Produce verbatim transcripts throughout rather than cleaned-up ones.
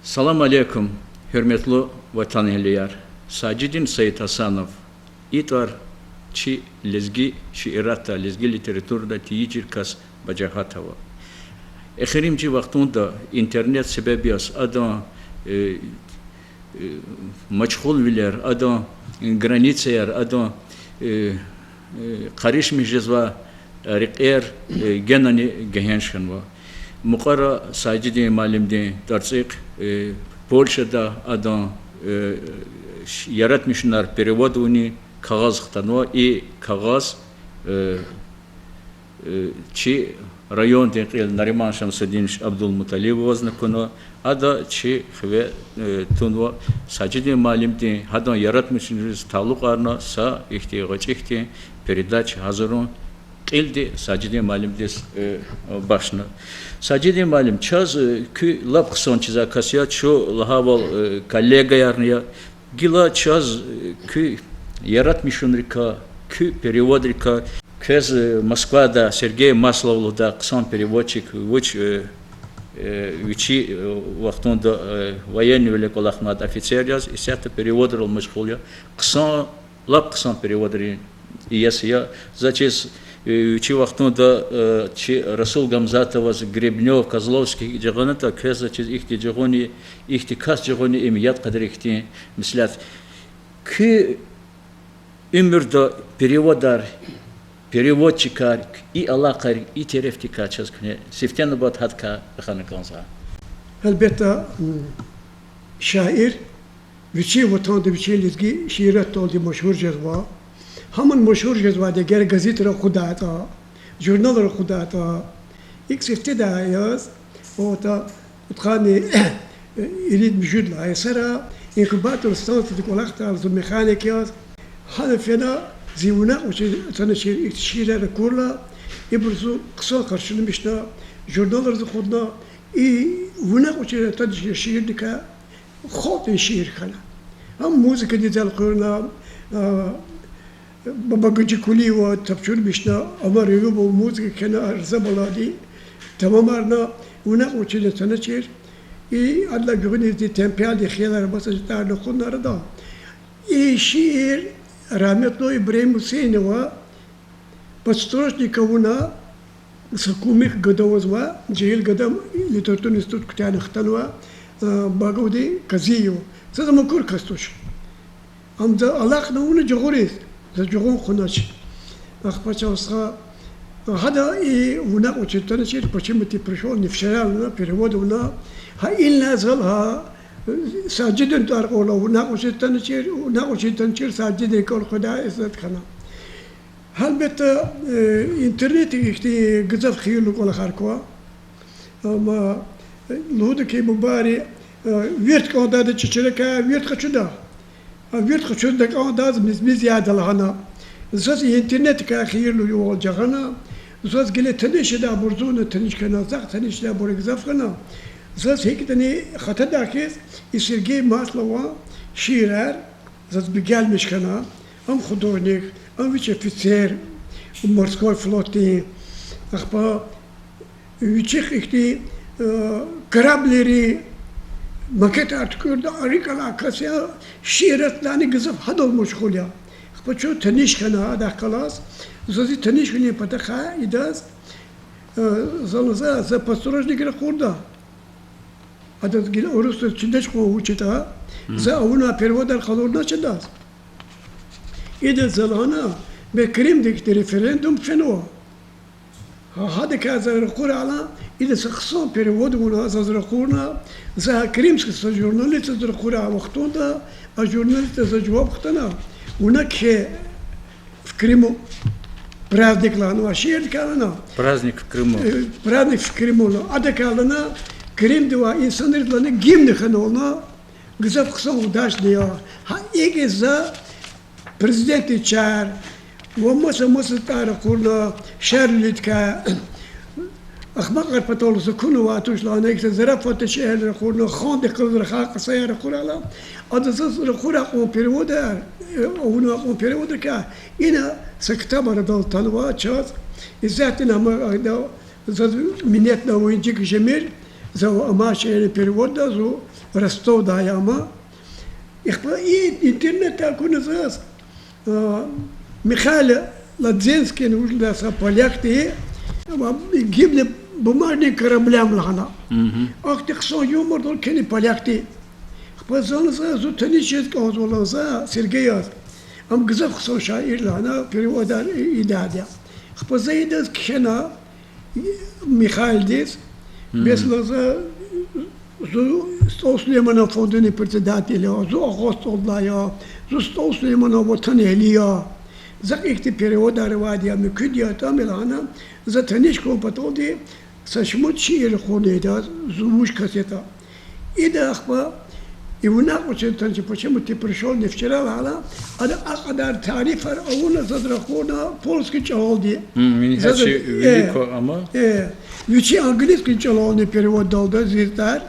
Салам алейкум, гьуьрметлу ватанэгьлияр! Сажидин Саидгьасанов. И тӀвар чи лезги шииратда, лезги литературада тийижир чӀавуз бажагьат ава. Эхиримжи вахтунда интернет себеб яз адан, э, э, машгъулвилер, адан границаяр, адан, э, э, къаришмиш жезвай рекьер, э, генани гегьенш хьанва. Мукьвара Сажидин муаллимдин тӀварцӀихъ, э, Польшада адан, э, ш-, яратмишунар перевод авуни кагъаз хтанва. И кагъаз, э, э, чи райондин кьил Нариман Шамсудинович Абдулмуталибоваз акуна, ада чи хиве, э, тунва. Сажидин муаллимдин гьадан яратмишуниз талукьарна са ихьтин гъвечӀи хьтин передача гьазурун кьилди Сажидин муаллимдиз, э, бахшна. Сажидин муаллим, чаз, э, куьн лап хъсан чизвай кас я, чун лагьайвал, э, коллегаярни я. Гила чаз, э, куь яратмишунрикай, куь переводрикай, квез, э, Москвада Сергей Маслов лугьудай хъсан переводчик, вуч, э, э, вичи, э, вахтунда, э, военныйвиле кӀвалахнавайди, офицер яз, исятда переводрал машгъул я. Хъсан, лап хъсан переводрин иеси я. Заз чиз, э, вичи вахтунда, э, чи Расул Гамзатоваз Гребнёв, Козловский жагъанатӀа, квез заз чиз ихьтин жагъуни, ихьтин кас жагъуни им яд къадар ихьтин меслят. Куь уьмуьрда переводар, переводчикар, и алакъаяр, и терефдикай чаз куьне сифте нубат гьадакай рахана кӀанзава. Гьелбетда, м, шаир вичин ватанда, вичин лезги шииратдалди машгьур жезва. Гьамни машгьур жезвайди эгер газетра акъудайтӀа, журналра акъудайтӀа, икӀ сифтедай яз, ватӀа, пудкъанни ирид-муьжуьд лагьай йисара инкубатор станцияда кӀвалахдай зун механик яз. Гьана фена зи вуна кӀвачиз таначир ихьтин шиирар акурла, ибур зун хъсан къаршиламишна, журналриз акъудна, и вуна кӀвачиз таначир шиирдикай халкьдин шиир хьана. Ам музыкадиз элкъуьрна, а, Бабагажи Кулиева тапчурмишна, Омар Эюбов музыка кхьена, Рза Балади тамамарна, вуна кӀвачиз таначир. И адалай гуьгъуьниз зи темпелди хиялар маса житарна хъунарада. И шиир рагьметлу Ибрагьим Гьуьсейнова подстрочник авуна, са кумик гада авазва, жегьил гада, литературный институт куьтягьна хтанва, а, Багавди Казиев. Заз ам акур кас туш. Ам за алахъна авуна жагъуриз, за жагъун кьунач. Ахпа чан стха, гьада и вуна кӀвачиз таначир, почему ты пришёл, не вчера лагьана, перевод авуна. Гьа инлай зал гьа Сажидин тӀвар кьурла вуна кӀвачиз таначир, вуна кӀвачиз таначир Сажидин рикӀел къведай издат хьана. Гьелбетда, э, интернетдик ихьтин гзаф хийирлу кӀвалахар ква. Амма, э, лугьуда хьи, бубайри, э, вирт кӀандайда чечерикай вирт къачуда. А вирт къачуз такӀандаз миз-миз яда лагьана. Заз интернетдикай хийирлу югъ жагъана. Заз гила таниш жедайбур зунни таниш хьана, захъ таниш жедайбур гзаф хьана. Заз гьикӀ ятӀани хатадай хьиз, и Сергей Маслован шиирар заз бегенмиш хьана. Ам художник, ам вич офицер, морской флотдин, ахпа вичихъ ихьтин, э, кораблийрин макетар туькӀуьрдай рикӀ алай кас я, шииратдани гзаф гьадал машгъул я. Ахпа чун таниш хьана адахъ галаз, заз и таниш хьунин патахъай идаз, э, за лугьузва, за подстрочник ракъурда. Адаз гила урусдиз чидач кьван вуч ятӀа, за авунвай переводар къалурнач адаз. Ида за лагьана, бес Крымдик референдум фенва. Гьа, гьадакай за ракъурайла, ида са хъсан перевод авуна, заз ракъурна, за крымский са журналистдиз ракъурай вахтунда, а журналистди заз жаваб хтана, вуна кхьей в Крыму, праздник лагьанвай шиирдикай лана, Праздник в Крыму. Э, праздник в Крыму лана, адакай лана, Крымда авай инсанриз лана гимн хьана лана, гзаф хъсан удачный я. Гьа икӀ за президентдиз чар ва маса-маса тӀвар ракъурна, Шарвилидикай, ахмакьар патал акунвай туш лагьана, икӀ за зарафатдин шиирар ракъурна, хандихъ галаз рахай кьисаяр ракъурайла, ада заз ракъурай кьван переводар, э, авунвай кьван переводрикай ина са ктаб арадал атанва чаз. Исятда ина ама, а, заз минетна винжик жемир, За ва ама шиирин переводда зун Ростовда я ама. Ихпа и интернетда акуна заз, а, Михаил Ладзенскийни вуж лагьана са полякди, ва гибли бумажными кораблями лагьана. Ахьтин хъсан юмордал кхьена полякди. Ахпа зани за зун таниш жез кӀанзава лагьана за Сергеяз. Ам гзаф хъсан шаир лагьана, переводар ийидайди я. Ахпа за идаз кхьена Михаилдиз. Бес лагьана за, зун СтӀал Сулейманан фондунин председатель я, зун Агъа СтӀалдилай я, зун СтӀал Сулейманан ватанэгьли я. Захъ ихьтин переводар авайди я, муькуьди я, атӀа лагьана, за таниш хьун паталди са шумуд шиир ракъурна идаз, зун вуж кас ятӀа. Ида ахпа, и вуна кьван чун танчи, почему ты пришёл не вчера лагьана, ада а кьадар тарифар авуна заз ракъурна польский чӀалалди. Заз, э, вичин английский чӀалални переводдалда зи тӀвар.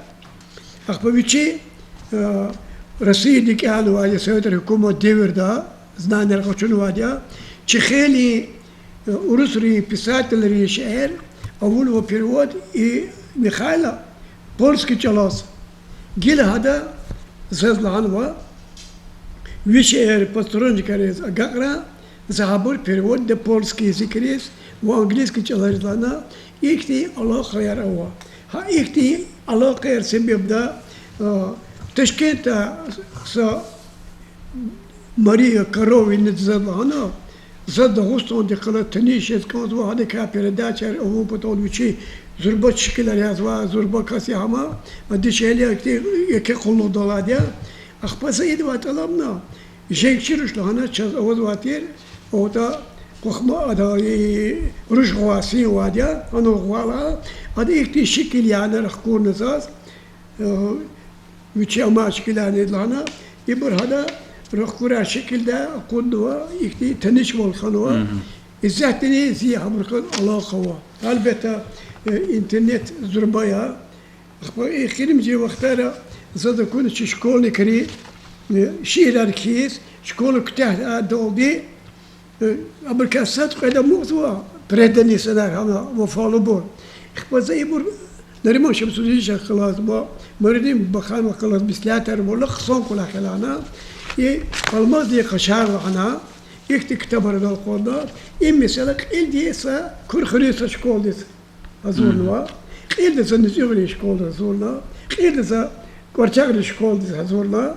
Ахпа вичи, э, Россияда кӀелнавайди я, советрин гьукумат девирда, знанияр къачунвайди я, чехиерин, э, урусрин писателрин шиир авунва перевод и Михаила польский чӀалаз. Гила гьада заз лагьанва, ви шиир подстрочникариз агакьрай, за гьабур переводда польский языкриз ва английский чӀалариз лагьана, ихьтин алакъаяр ава. Гьа ихьтин алакъаяр себебда, а, Ташкентда са Мария Коровина заз лагьана, за Дагъустандихъ галаз таниш жез кӀанзава, гьадакай передачаяр авун патал вичи зурба шикилар язава, зурба кас я гьам, а дишегьли ихьтин еке къуллугъдалди я. Ахпа за идавай тӀалабна, женгчи руш лагьана чаз авазвай тир, аватӀа къухма ада и руш гъвай синвайди я, гьанал гъвай лагьана, ада ихьтин шикил яна рахкурна заз, вичи амай шикиларни лагьана, ибур гьада рахкурай шикилдай акъуднава, ихьтин танишвал хьанва. Исятдани зи гьабурукай алакъа ава. Гьелбетда, э, интернет зурба я. Ахпа эхиримжи вахтара заз акуна чи школьникри, э, шиирар кхьиз, школа куьтягьдалди, э, абурукай сад-кьвед амукьзава преданный инсанар, гьана вафалубур. Ахпа за ибур Нариман Шамсудиновича галаз ва Муьруьдин Бахановахъ галаз меслятар авурла, хъсан кӀвалах я лагьана, и Алмаздин къашар лагьана, ихьтин ктабар галкъурна, и месэла кьилди са Курхуьруьн са школадиз гьазурнава, кьилди за НуцӀуьгърин школадиз гьазурна, кьилди за КӀварчагърин школадиз гьазурна,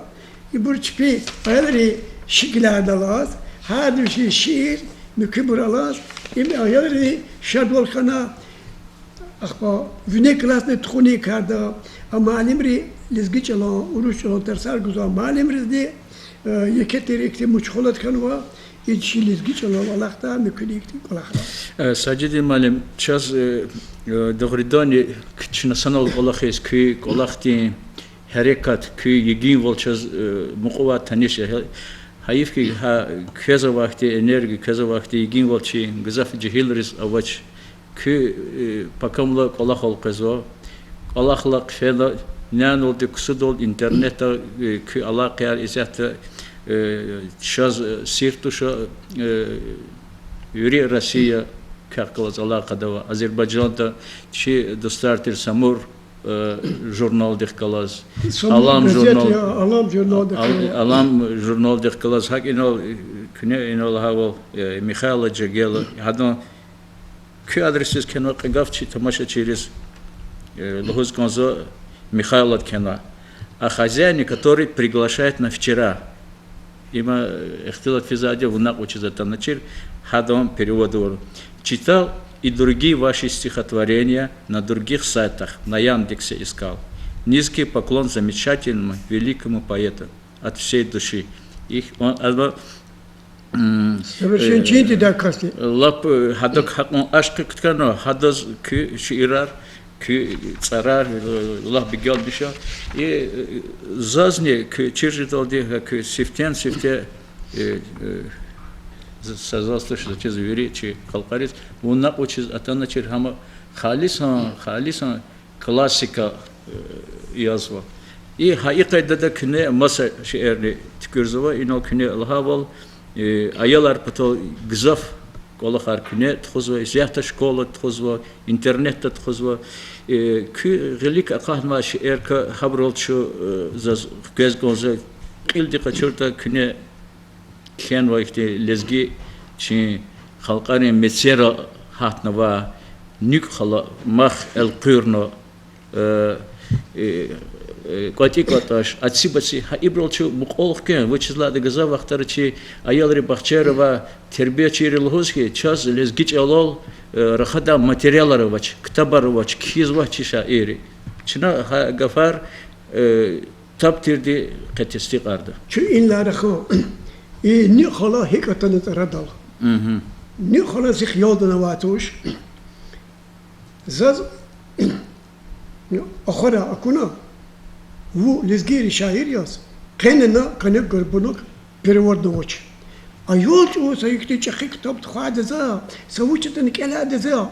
ибур чпин аялрин шикилар алаз, гьар вичин шиир, муькуьбур алаз, им аялри шадвал хьана, ахпа внеклассный тухунин карда, а муаллимри лезги чӀалан, урус чӀалан тарсар гузвай муаллимризни, э, еке тир ихьтин машгъулат хьанва, и чи лезги чӀалал алакъадай муькуьди ихьтин кӀвалахар. Э, Сажидин муаллим, чаз, э, э, дугъриданни, к-, чна санал кӀвалахиз, куь кӀвалахдин гьерекат, куь йигинвал чаз, э, мукьувай, таниш я. Гьайиф хьи, гьа квез авай хьтин энергия, квез авай хьтин йигинвал чи гзаф жегьилриз авач. Куь, э, пакамлу кӀвалахал къвезва. КӀвалахла хъфена, няналди ксудал интернетда, э, куь алакъаяр исятда, э, чаз, э, сир туш, э, вири Россия квехъ галаз алакъада ава. Азербайжанда чи дустар тир Самур, э, журналдихъ галаз, Алам журнал-, Алам журналдихъ галаз, Алам журналдихъ галаз, гьакӀ инал, э, куьне инал гьавал, э, Михаила Жегела, гьадан куь адресдиз кхьенва, кьве гаф чи тамашачийриз, э, лугьуз кӀанзава, Михаилад кхьенва. О хозяине, который приглашает на вчера. Има, э, ихтилат физвайди я, вуна кьван чиз атаначир, гьадан перевод авур. Читал и другие ваши стихотворения на других сайтах, на Яндексе искал. Низкий поклон замечательному, великому поэту от всей души. Их, он, ада, м, совершенно, э, чин тийидай кас я. Лап, э, гьадак гьакьван ашкъи кутана, гьадаз куь шиирар, куь цӀарар, э, лагь, бегьер дишегьли. И, э, зазни куь чир жедалди, гьа куь сифтени-сифте, э, э, з-, са заз туш, заз чиз, вири чи халкьариз, вуна кьван чиз атаначир, гьам халисан, халисан классика, э, язва. И гьа и къайдада куьне маса шиирни туькӀуьрзава, инал куьне лагьайвал, э, аялар патал гзаф кӀвалахар куьне тухузва, исятда школада тухузва, интернетда тухузва. Э, куь гъилик акъатнавай шейэрикай гьабурал чун, э, заз хквез кӀанзава, кьилди къачуртӀа, куьне кхьенвай ихьтин лезги чи халкьарин мецера гьатнавай НуькӀ хала мах элкъуьрна, э, э, э, кӀватӀи-кӀватӀаш, аци-баци, гьа ибурал чун мукьвал хквен, вучиз лагьайтӀа гзаф вахтара чи аялри бахчайра авай тербиячийри лугьуз хьи, чаз лезги чӀалал, э, рахадай материалар авач, ктабар авач, кхьизвач чи шаирри. Чна гьа гафар, э, таб тирди къе тестикьарда. Чун инлай рахун. И НуькӀ хала гьикӀ атана арадал. НуькӀ хала зи хиялдани авай туш. Заз ахварай акуна, вун лезги шаир яз, къени на Конёк-Горбунок переводнавач. Аял чӀавуз са ихьтин чӀехи ктаб тухвайди я за, са вуч ятӀани кӀелайди я за.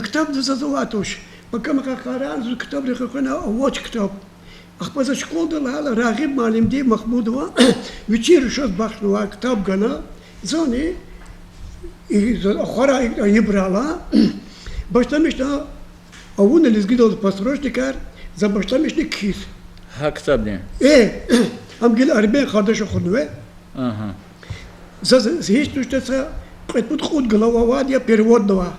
Ктабни заз авай туш. Пака-мака къарагъна, зун ктабрихъ экъуьгъна, авач ктаб. Ахпа за школада лагьайла, Рагъиб муаллимди, Махмудова, вичин рушаз бахшнавай ктаб гана, зани, и, за ахварай икӀ айибурайла, башламишна авуна лезгидалди подстрочникар, за башламишна кхьиз. Гьа ктабни? Э, ам гила Арбен Хардашев хьунва. Заз гьич туштӀа са кьвед-пуд-кьуд глава авайди я переводнавай.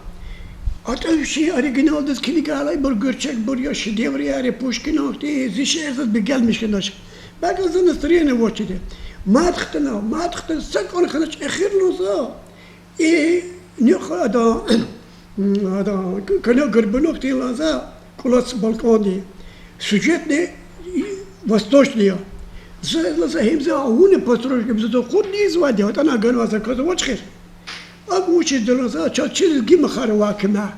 АтӀа вичин оригиналдиз килигайла, ибур гуьрчегбур я, шедеврар я Пушкинан хьтин, зи шиир заз бегенмиш хьанач. БакӀ за настроение авачирди. Мад хтана, мад хтана, са кӀан хьанач, эхир лугьузва. И нихъ ада, м, ада, Конёк-Горбунок тинлаза кӀулац балкӀанди. Сюжетни восточный я. За, за, за гьим за авуна подстрочник, за, за акъудизвайди я, атӀана ганвай заказ авач хьи. АкӀ вучиз лагьайтӀа за чаз чи лезги махар авай куьмек.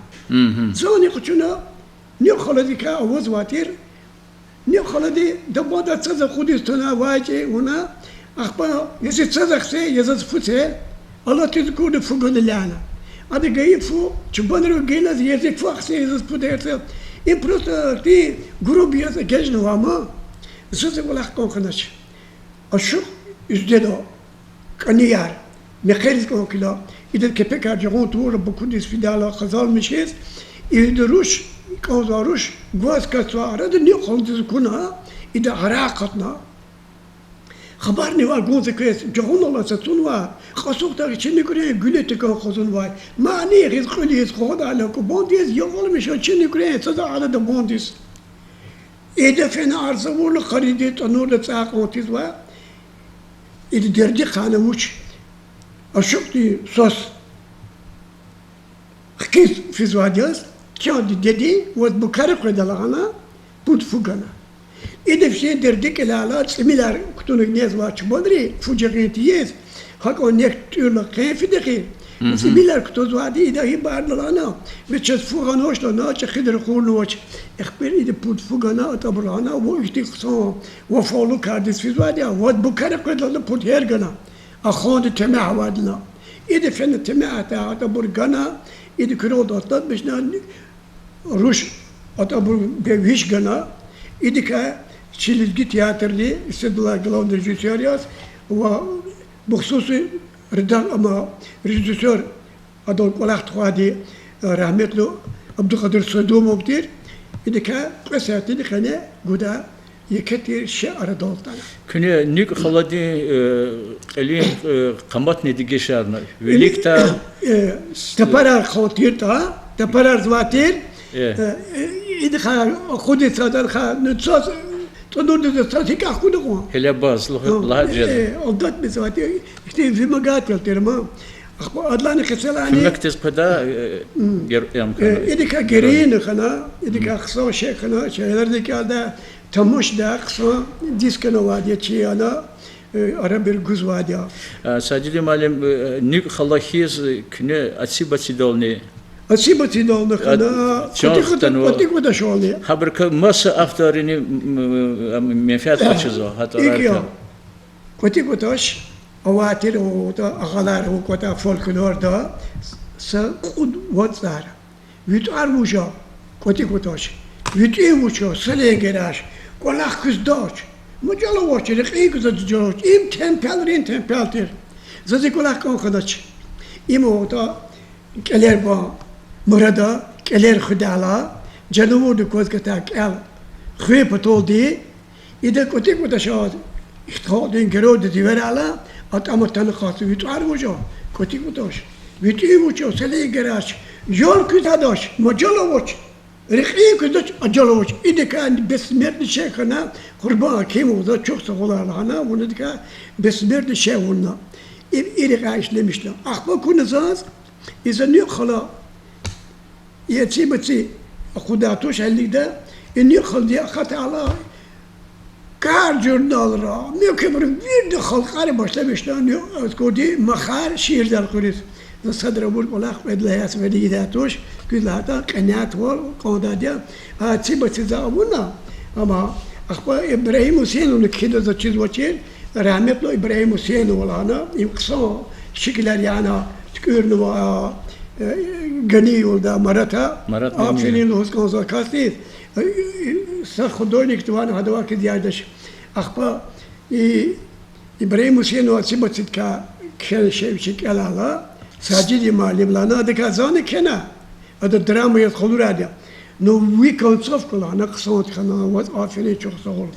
Зани къачуна, нихъ халадикай авазвай тир. Нихъ халади дабада цаз акъудиз туна, авай чи вуна, ахпа я зи цаз ахце, я заз фу це, алатиз акурла фу гана лагьана. Ада гайи фу, чубанрив гайила, я зи фу ахце, я заз фу це. Им просто ахьтин груб яз эгечӀнавай ман, заз зи кӀвалах кӀан хьанач. Ашукь уьздеда кӀанияр, мехъериз кӀан хьила, идаз кепекар жагъун тавурла, Бакудиз фидайла хазалмишиз, ида руш, кӀанзавай руш гваз катзавай арада нихъ халдиз акуна, ида гьарай акъатна. Хабарни авай гун за квез, жагъунал ацацунвай, кьасухдай чи нуькӀрен гуьле текан хазунвай, мани гъиз кьуьл ийиз къугъвадайла кӀубандиз, ягъалмишан чи нуькӀрен цадай арада бандиз. Ида фена арзавурла, къаридиз тӀанурда цӀай кьан тийизвай, ида дердихъайна вуч, ашукьдин свас хкиз физвайди яз, чан дидеди, ваз букари къведа лагьана, пуд фу гана. Ида фена дерди кӀелайла, цӀимилар кутуна незвай чубанри, фу жагъин тийиз, гьакӀан нек тӀуьрла хъен фидахъ, цӀимилар кутазвайди, ида гьибарда лагьана, ви чаз фу гъанвач лагьана, чӀехиди ракъурнавач. Эхпер ида пуд фу гана, атӀа абур лагьана, вун ихьтин хъсан вафалу кардиз физвайди я, ваз букари къведа лагьана, пуд гьер гана. Аханди темягь авайдна. Ида фена темягь атай, атӀа абур гана, ида куьрелди атлатмишна, руш атӀа абур бе виш гана, идакай чи лезги театрдин, иседалай главный режиссёр яз ва бахсуси реда-, ама, режиссёр, адан кӀвалах тухвайди, рагьметлу Абдулкъадир Сайдумов тир, идакай кьве сятдин къене гуда еке тир шиир арадал атана. Куьне НуькӀ халадин, э, кьилин, э, къаматни дегишарна, виликдай, э, тапарар хъсан тиртӀа, тапарарзавай тир, э, идахъ акъудиз цадар хъа, ну, цаз, тӀанурдиз цаз гьикӀ акъуда кьван? Гьеле баз, лугьу-, лагьай жер. Э, алдатмизвай тир, ихьтин вымогатель тир ман. Ахпа адлани къецелани куьмекдиз къведа, э, гер-, ям хьана. Идакай героиня хьана, идакай хъсан шей хьана, шейэрдикай да, тамашдай хъсан дискана авайди я чи ана, э, арабир гузвайди я. А, Сажидин муаллим, э, НуькӀ хала хьиз, э, куьне аци-бацидални, аци-бацидални хьана, чан кӀватӀи-кӀватӀа-, хтанва, кӀватӀи-кӀватӀашални. Гьабурукай маса авторрини, м, м, м, менфят къачузва, гьа тӀварарикай. КӀватӀи-кӀватӀаш авай тир, атӀа агъалар ава кӀватӀа фольклорда, са кьуд вацӀар. Ви тӀвар вуж я? КӀватӀи-кӀватӀаш. Ви тӀуьн вуч я? Са ленгер я. КӀвалах квез дач. Мажал авач, рекьин квез жач. Им темпелрин темпел тир. Заз и кӀвалах кӀан хьанач. Им атӀа кӀелер кван мурада, кӀелер хуьдайла, жанавурди кваз катай кӀел хуьн паталди, ида кӀватӀи-кӀватӀаш, ихтилатдин геройдиз эверайла, атӀа ама атана кьаз ви тӀвар вуж я, кӀватӀи-кӀватӀаш, ви тӀуьн вуч я, са легьер герач, ял куьз тадач, мажал авач, рекьин куьздач, ажал авач. Идакай бессмертный шей хьана, Къурбан Гьакимова, заз чухсагъулай лагьана, вуна идакай бессмертный шей авуна. И, и рекьяй ишлемишна. Ахпа акуна заз, и за нуькӀ хала, и Аци-Баци акъуддай туш гьелелигда, и нуькӀ халади акъатайла, кар-журналра, муькуьбуру вирида халкьари башламишна нуькӀ, акурди махар шиирдал къвериз. За садра авур кӀвалах кьвед лагьай са вилик ийидай туш, куьз лагьайтӀа къенятвал кӀандайди я, Аци-Баци за авуна, амма ахпа Ибрагьим Гьуьсейнован кхьида заз чизвачир, рагьметлу Ибрагьим Гьуьсейнова лагьана, им хъсан шикилар яна туькӀуьрнава, э, Ганиевалда Марата, Марат Ганиев. Аферин лугьуз кӀанзава касдиз, э, са художникдивай гьадавай хьиз ядач. Ахпа и Ибрагьим Гьуьсейнова Аци-Бацидикай кхьена шей вичи кӀелайла, Сажиди муаллим лагьана, адакай зани кхьена, ада драма яз къалурайди я. Ну, ви концовка лагьана хъсандиз хьана, ваз аферин, чухсагъул.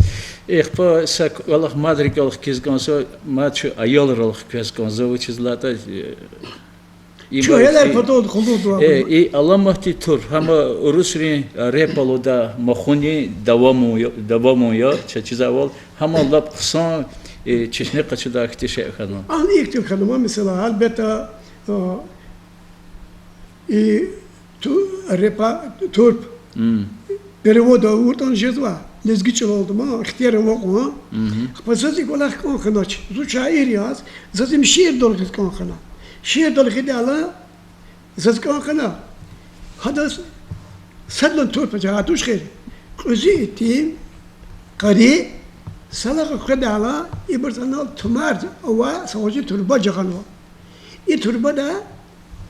Ахпа са кӀвалах мад рикӀел хкиз кӀанзава, мад чун аялрал хквез кӀанзава, вучиз лагьайтӀа, э, чун гьелер патал къуллугъдайвал, э, и аламатдин турп, гьам урусрин, э, репа лугьудай махунин давамун я, давамун я, чаз чизвайвал, гьам лап хъсан, э, чешне къачудай хьтин шей хьана. Ана ихьтин хьанва, месела, гьелбетда, э, и ту-, репа, турп перевод авуртӀани жезва, лезги чӀалалди ман ихтияр ава кьван. Ахпа заз и кӀвалах кӀан хьанач. Зун шаир яз, заз им шиирдал гъиз кӀан хьана. Шиирдал гъидайла, заз кӀан хьана, гьадаз садлан турп жагъай туш хьи, кьуьзуь итим, къари, салагъа хведайла, ибур санал тумар авай са гъвечӀи турба жагъанва. И турбада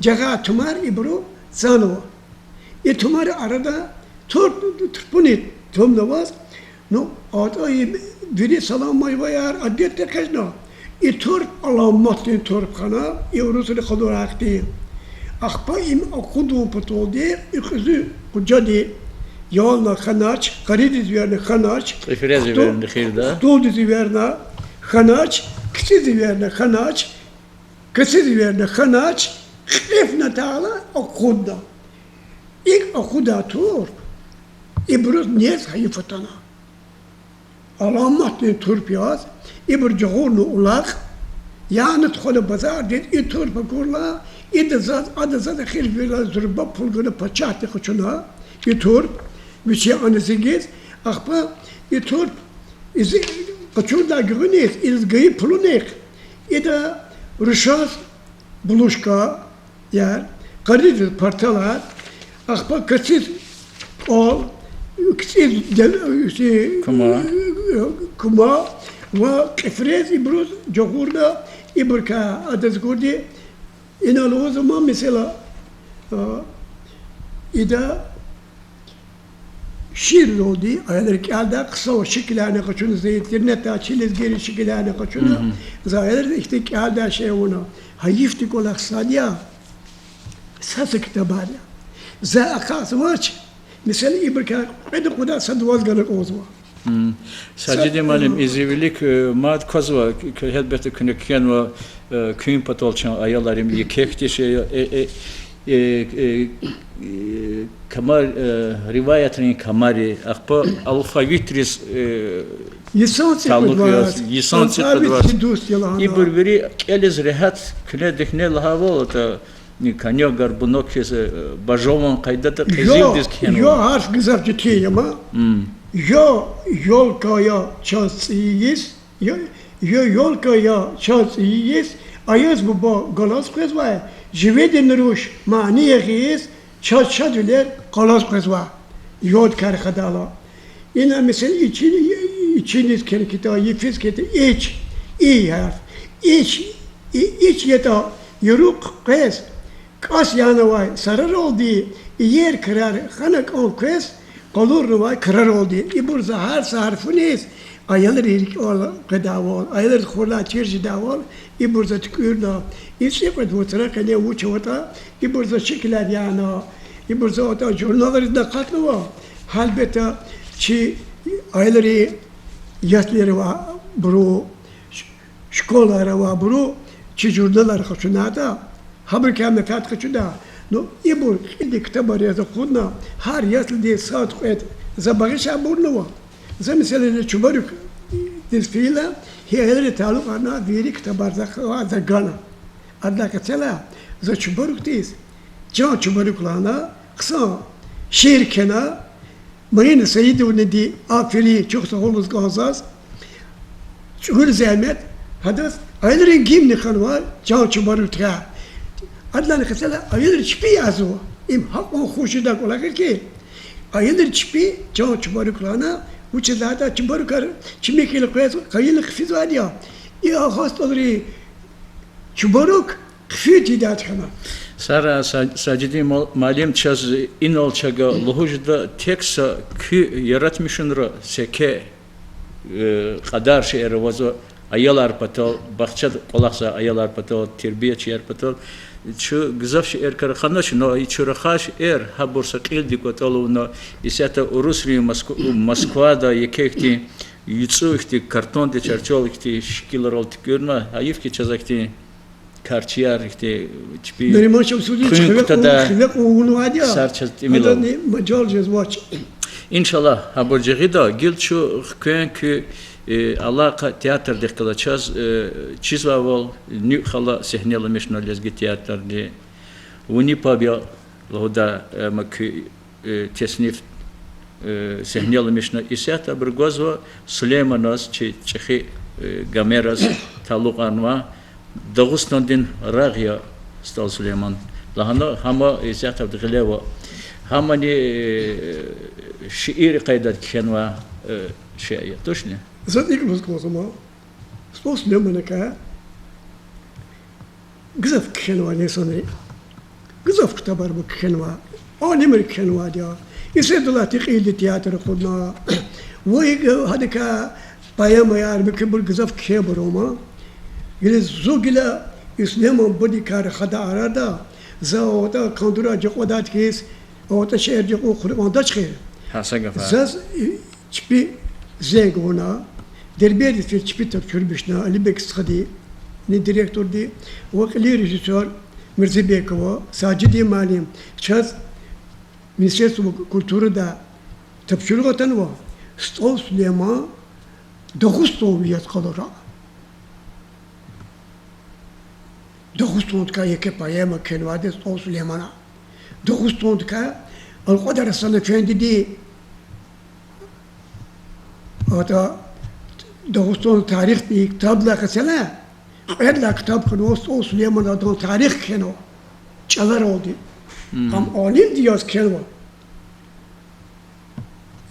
жагъай тумар ибуру цанва. И тумарин арада тур-, турпуни тумнаваз, ну, атӀа и вири саламваяр адетди экъечӀна. И турп аламатдин турп хьана, и урусри къалурай хьтин. Ахпа им акъудун паталди и кьуьзуь къужади ялна хьанач, къаридиз эверна хьанач, хтулдиз эверна хьанач, кицӀиз эверна хьанач, касиз эверна хьанач, кьифнатайла акъудна. ИкӀ акъудай турп ибуруз нез гьайиф атана. Аламатдин турп яз, ибур жагъурна улакь, яна тухвана базардиз, и турп акурла, ида заз, ада заз эхирвилер зурба пул гана пачагьди къачуна, и турп, вичи ана зигиз, ахпа и турп, и зи-, къачурдай гуьгъуьниз, иниз гайи пулунихъ, ида рушаз булушка, я, къаридиз парталар, ахпа касиз кӀвал, кицӀиз де-, кума ва кьифрез ибуруз жагъурна, ибурукай адаз гуди, ина лугьузва ман, месела, а, ида шиирдалди аялри кӀелдай хъсан шикиларни къачуна, за интернетда чи лезгийрин шикиларни къачуна, за аялриз ихьтин кӀелдай шей авуна. Гьайифдин кӀвалах сад я, са-са ктабар я. За ахъайзавач, месела, ибурукай кьвед акъудай сад ваз гана кӀанзава. Сажиди муаллим, и зи вилик, э, мад квазва, к-, гьелбетда, куьне кхьенва, э, куьн патал чун, аялар, им еке хьтин шей я, э, э, э, э, камар, э, риваятрин камари, ахпа алфавитриз, э, талукь яз, йисан цӀикьвед ваз. Ибур вири кӀелиз регьят, куьне дихьне лагьайвал, атӀа, конёк-горбунок хьиз, э, бажаван къайдада къизилдиз кхьенва. Ё гьарф гзаф четин я ман. Ё ёлка я чаз цӀийи йис, ё, ё ёлка я чаз цӀийи йис, Аяз буба галаз къвезвай, живедин руш мани ягъиз, чаз шадвилер къалаз къвезва. Ёд кар хадайла. Ина, месела, ичин, ичиниз кхьена кӀанда, йифиз кӀанда, ич, и гьарф. Ич, и, ич ятӀа, юрухъ къвез, кӀас янавай сараралди, иер крар хана кӀан квез, къалурнавай краралди. Ибур за гьар са гьарфуниз Аялрин рикӀел къведайвал, аялриз хурлай чир жедайвал, ибур за туькӀуьрна, и цӀикьвед вацра къене вуч аватӀа, ибур за шикилар яна, ибур за атӀа журналризни акъатнава. Гьелбетда, чи аялрин яслийра авайбуру, ш-, школайра авайбуру чи журналар къачунайтӀа, гьабурукай менфят къачуда. Ну, ибур кьилди ктабар яз акъудна, гьар яслиди сад-кьвед за багъишайбурни ава. За, месела, Чубарукдиз фейила, гьи аялриз талукьарнавай вири ктабар за, за гана. Адалай къецел за Чубарукдиз, Жан Чубарук лагьана, хъсан шиир кхьена, Марина Саидовнади аферин, чухсагъул лугьуз кӀанзава заз, чӀугур зегьмет, гьадаз аялрин гимн хьанва Жан Чубарукдикай. Адалай къецел аялри чпи язава. Им гьакьван хуш жедай кӀвалах я хьи, аялри чпи Жан Чубарук лагьана, вучиз лагьайтӀа чубарукар чими хьайила къвез къайила хъфизвайди я. И агъа СтӀалрин чубарук хъфин тийидай хьана. Сара, Са-, Сажидин мал-, муаллим, чаз инал чага лугьуз жеда, тек са куь яратмишунра секе, э, кьадар шейэр авазва аялар патал, бахчада кӀвалахзавай аялар патал, тербиячияр патал. Чун гзаф шейэрикай раханач, но и чун рахай шейэр, гьабур са кьилдин кӀватӀал авуна, исятда урусрин Моск-, Москвада еке ихьтин яцӀу ихьтин картонди чарчел ихьтин шикилрал туькӀуьрна, гьайиф хьи, чаз ахьтин карчияр ихьтин чпи Нариман Шамсудинович, хиве кьун, хиве кьун авунвайди я. Сар чаз тӀимил ава. Гьадазни мажал жезвач. Иншаллагь, гьабур жагъида, гила чун хквен куь, э, алакъа театрдихъ галаз чаз, э, чизвайвал, нуькӀ хала сегьнеламишна лезги театрди. Вуни паб я лугьудай, э, ма куь э, тесниф, э, сегьнеламишна. Исятда абуру гвазва Сулейманаз, чи чӀехи, э, Гомераз талукьарнавай, Дагъустандин рагъ я СтӀал Сулейман лагьана, гьам исятда гъиле ава. Гьамни, э, шиир къайдада кхьенвай, э, шей я, тушни? Заз икӀ лугьуз кӀанзава ман, СтӀал Сулейманикай гзаф кхьенвай инсанри. Гзаф ктабар ава кхьенвай. Алимри кхьенвайди я. Исятда алатай кьилди театр акъудна. Ва икӀ гьадакай поэмаяр, муькуьбур гзаф кхьейбур ама. Гила зун гила и Сулейман бадикай рахадай арада, за аватӀа кандурай жакьвадайди хьиз, аватӀа шейэр жакьун хъуьрекьван дач хьи. Гьа са гаф. Заз, э, чпи зенг авуна, Дербентдиз фейи чпи тапшурмишна Алибек стхади, ни директорди, ва кьилин режиссёр Мирзабекова Сажидин муаллим, чаз Министерство культурыда тапшуругъ атанва СтӀал Сулейман Дагъустанви яз къалура. Дагъустандикай еке поэма кхьенвайди СтӀал Сулеймана. Дагъустандикай Алкьвадар Гьасан эфендиди, атӀа, Дагъустандин тарихдин ктабдилай къецел, кьвед лагьай ктаб хьанва СтӀал Сулеймана, адан тарих кхьенва чӀаларалди. Ам алимди яз кхьенва.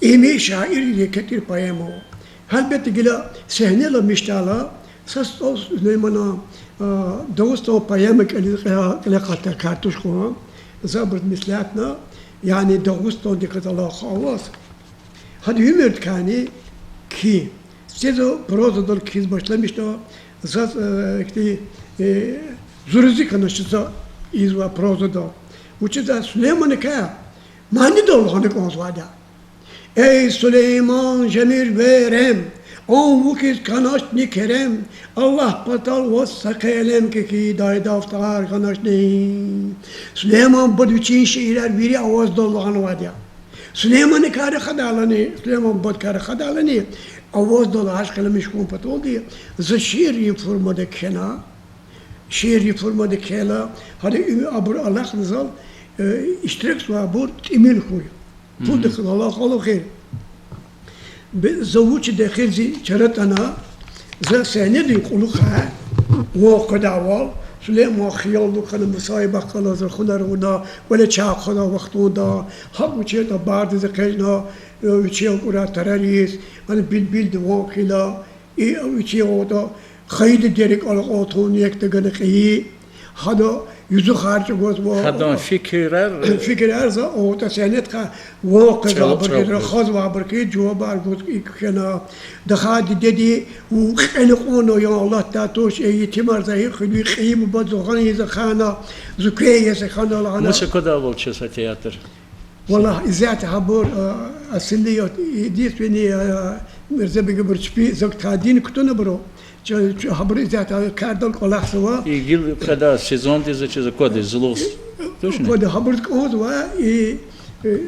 Им шаирдин еке тир поэма ава. Гьелбетда, гила сегьнеламишдайла, са СтӀал Сулейманан, а, Дагъустан поэма кӀелиз кьиле, кьиле акъатдай кар туш кьван, за абуруз меслятна, яни Дагъустандикай алакъа аваз. Гьадан уьмуьрдикайни кхьин. Сифте за прозадал кхьиз башламишна, заз, э, ихьтин, э, зурази хьанач за ийизвай прозада. Вучиз лагьайтӀа Сулейманикай манидал лагьана кӀанзавайди я. Эй, Сулейман, жемир верем, ан вун хьиз кхьеначни керем, Аллагь патал ваз са къелем кхьихь, дай дафтар гъаначни. Сулейман бада вичин шиирар вири аваздал лагьанвайди я. Сулейманикай рахадайлани, Сулейман бадакай рахадайлани, аваздал гьаж къелемдиз хьун паталди, за шииррин формада кхьена, шииррин формада кхьейла, гьадан уьмуьр, абур алахъна зал, э, иштиракзавайбур тӀимил хьуй. Пулдихъ алакъа ава хьи. Бе-, за вучиз эхирдиз чара атӀана, за сегьнедин кьулухъай ван къведайвал, Сулейман хиялдик хьана, мусаибат галаз рахунар авуна, кӀвале чай хъвадай вахтунда, гьакӀ вичин тӀабардиз экъечӀна, э, вичин акӀурай тарариз, ана билбилди ван хъийила, и вичин аватӀа хайиди дерик алакьай тун ник тагана кьейи. Гьада юзухар чӀугвазва. Гьадан фикирар, фикирар за аватӀа сенетха ван къвезва абур хьиз, рахазва абур хьиз, жавабар гуз и кхьена. Даха дидеди вун кьена кьуна ян алатдай туш, э, етимар за гьикӀ хуьдуй, кьейи буба зун гъана ийиз хьана, зун квез еси хьана лагьана. Муса квадайвал чаз а театр? Валлагь, исятда гьабур, а, асилият, единственный, а, Мирзабегибур чпи зак тадин кутунабуру. Ча-, ча-, гьабур исятда кардал кӀвалахзава. И гила къведа сезондиз чиз аквада, зулугъ. Точно? Аквада, гьабуруз кӀанзава, и, э,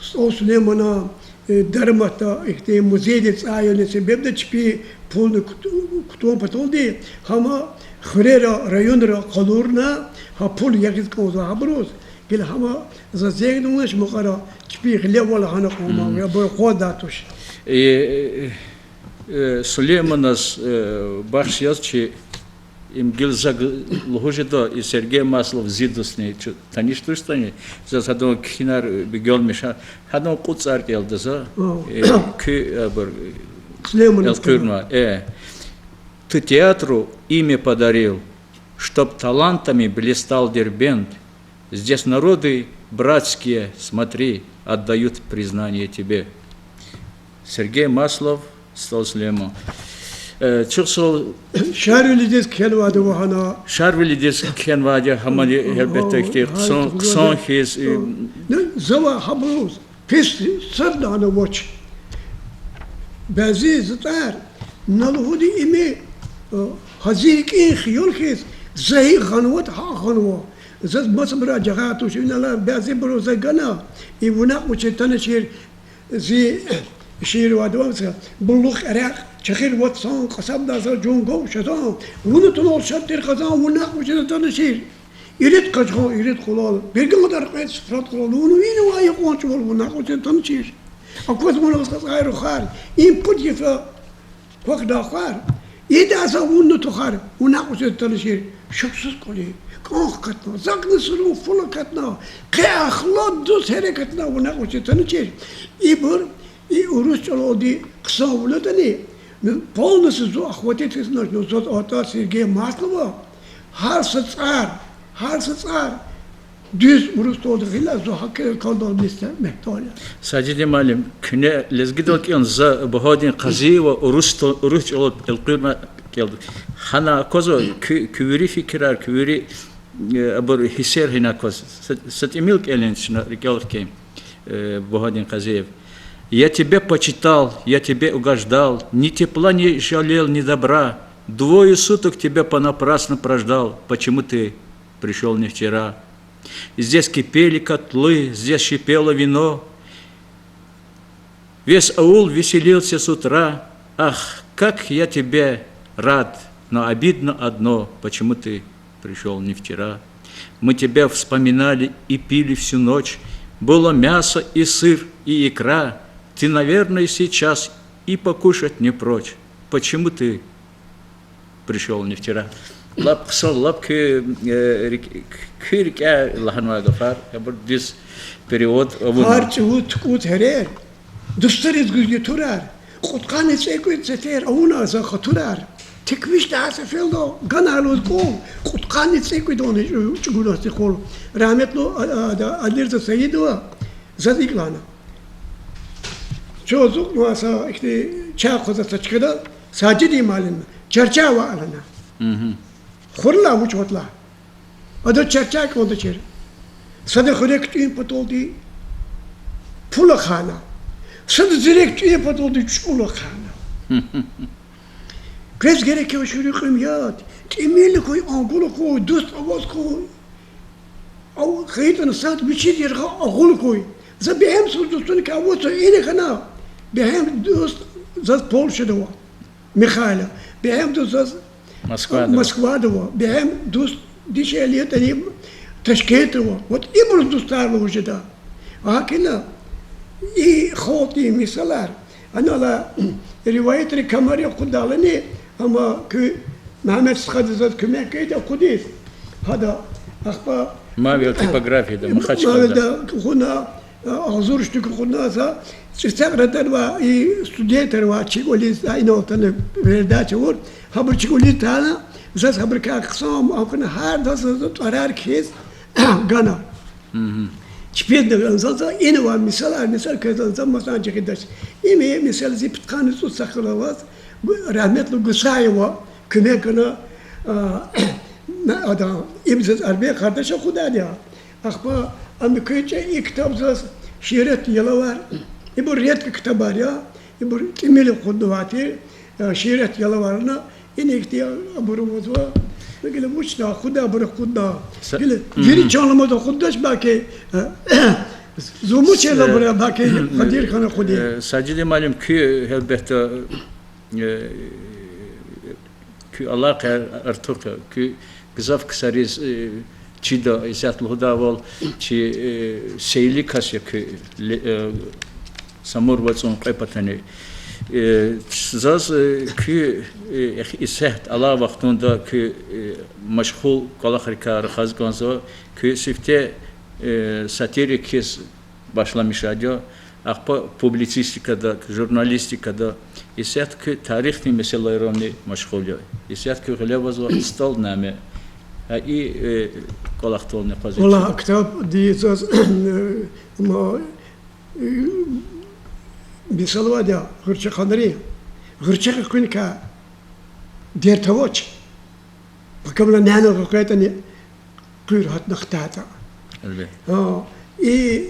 СтӀал Сулеймана, э, дараматда ихьтин музейдин цӀай яна себебда чпи пулни кут-, кутун паталди, гьама хуьрера, районра къалурна, гьа пул ягъиз кӀанзава гьабуруз. Гила гьама заз зегьнуш мукьвара чпи гъилевал гьана кьван ман, я бур къвадай туш. Э, э, Сулейманаз, э, бахш яз чи, им гила зак лугьуз жеда, и Сергей Маслов зи дустни, чу-, таниш туштӀани, заз гьадан кхьинар бегенмиш, гьа-, гьадан кьуд цӀар кӀелда за, э, куь, э, абур, Элкъуьрна, э. Ты театру имя подарил, чтоб талантами блистал Дербент. Здесь народы братские, смотри, отдают признание тебе. Сергей Маслов, СтӀал Сулейман. Э, чухсагъул. Шарвилидиз кхьенвайди ава гьана. Шарвилидиз кхьенвайди гьамани, гьелбетда, ихьтин хъсан, хъсан хьиз, э, ну, зава гьабуруз пис сад лагьана вач. Бязи затӀар, на лугьуди, ими, э, гьазир рикӀин хиял хьиз, за гьикӀ гъанватӀа, гьакӀ гъанва. Заз масабуру жагъай туш, инал бязибуру за гана, и вуна кьван чир танишир, зи шиир вадвамса, булух эрекь, чехир вацсан, къасабда за жунгав шатан, вуна тунал шад тир къазан, вуна кьван чир танишир. Ирид къажгъан, ирид къулал, бирган дар кьвед суфрад къулал, вуна винавай кьван чӀавал, вуна кьван чир танишир. Акваз вуна ваз кьацӀай рухар, им пуд йифа квахьдай хвар, ида за вун нутухар, вуна кьван чир танишир, шуксуз кӀвалин кӀан хкатна, закни сурун фул акатна, къе ахлад дуст гьерекатна, вуна кьван чир танишир. Ибур, и урус чӀалалди хъсан авунатӀани, ну, полностью зун охватить ийиз хьанач, ну, заз атӀа Сергей Маслова, гьар са цӀар, гьар са цӀар дуьз урус чӀалалди гъила, зун гьакӀ калдал мисте мягьтел я. Сажидин муаллим, куьне лезгидал кӀелна, за Багьавдин Къазиева урус то-, урус чӀалал элкъуьрна кӀелда. Гьана аквазва куь, куь вири фикирар, куь вири, э, абур гьиссер гьина акваз. Са, са тӀимил кӀелин чна рикӀел хкин, э, Багьавдин Къазиев. Я тебя почитал, я тебе угождал, ни тепла не жалел, ни добра. Двое суток тебя понапрасну прождал, почему ты пришёл не вчера? Здесь кипели котлы, здесь шипело вино. Весь аул веселился с утра. Ах, как я тебе рад, но обидно одно, почему ты пришёл не вчера? Мы тебя вспоминали и пили всю ночь. Было мясо и сыр, и икра. Ты, наверное, сейчас и покушать не прочь. Почему ты пришёл не вчера? Лап хъсан, лап куь, э, рик-, куь рикӀяй лагьанвай гафар, абур дуьз перевод авуна. Гьар чӀавуз тукӀуз гьерер, дустариз гуз ятурар, кьудкъанни цӀекӀуьд сефер авуна за хатурар. Тек виш лагьай сеферда гана лугьуз кӀвал, кьудкъанни цӀекӀуьдани чӀу-, чӀугуна стхел. Рагьметлу, а, а, да, Алирза Саидова заз икӀ лагьана. Чаз зун са ихьтин чай хъваза са чкада, Сажидин муаллим, чарча ваъ лагьана. Хурла вуч ватла. Адаз чарча кӀандачир. Сада хуьрек тӀуьн паталди пул ахъайна. Сада зирек тӀуьн паталди чӀул ахъайна. Квез герек я шуьруь кьуьм яд, тӀимил хьуй, ангул хьуй, дуст аваз хьуй. Ав хьайитӀани сад вичиз яргъа агъул хьуй. За бегьем са дустуникай аваз са ина хьана. Бегьем дуст заз Польшада ава, Михайло. Бегьем дуст заз Москвада ава. Москвада ава. Бегьем дуст дишегьли ятӀани Ташкентда ава. Вот ибуруз дустар лугьуз жеда. ГьакӀ хьана, и халкьдин мисалар, анал риваятри камари акъуддалани, амма куь Мегьамед стхади заз куьмек гайиди акъудиз. Гьада, ахпа Мавел типографияда, Махачкъалада. Мавелда кьуна, Агъзур штук акъудна за, цӀийи сятра авай и студентар авай чи кӀвализ, а, инал атана передача авур, гьабур чи кӀвализ атана, заз гьабурукай хъсан акуна, гьардаз заз тӀварар кхьиз гана. Чпизни гана заз, за ина авай мисалар, мисал квез за, за масанчи гъидач. Им месэла зи пудкъанни цӀуд йисалай аваз, рагьметлу Гусаева куьмек гана, а, на, ада, им заз Арбен Къардаш акъудайди я. Ахпа ам куьчӀе и ктаб заз, Шииратдин ялавар, ибур редкий ктабар я, ибур тӀимил акъуднавай тир, э, Шииратдин ялаварна, ина ихьтин абур авазва, ну, гила вучда акъудна, абур акъудна. Са- Гила вири чан аламаз акъуддач, балки, э, зун мус чейла абур, балки, къадир хьана акъудин. Э, Сажидин муаллим, куь, гьелбетда, э, куь алакъаяр артух я, куь гзаф ксариз, э, чида, исятда лугьудайвал, чи, э, сейли кас я куь, ле-, э, Самур вацӀун кьве патани. Э, заз, э, куь, э, эх-, исятда алай вахтунда куь, э, машгъул кӀвалахрикай рахаз кӀанзава, куь сифте, э, сатирик хьиз башламишайди я, ахпа публицистикада, журналистикада, исятда куь тарихдин месэлайрални машгъул я. Исятда куь гъиле авазва СтӀал наме. Гьа и, э, кӀвалахдални къваз вичи. Валлагь, ктабдиз заз, э, ма, э, мисал авайди я, гъуьрчехъанри, гъуьрчехъ экуьникай дерт авач. Пакамна няна къекъвейтӀани, къуьр гьатна хтайтӀа. Гьа, и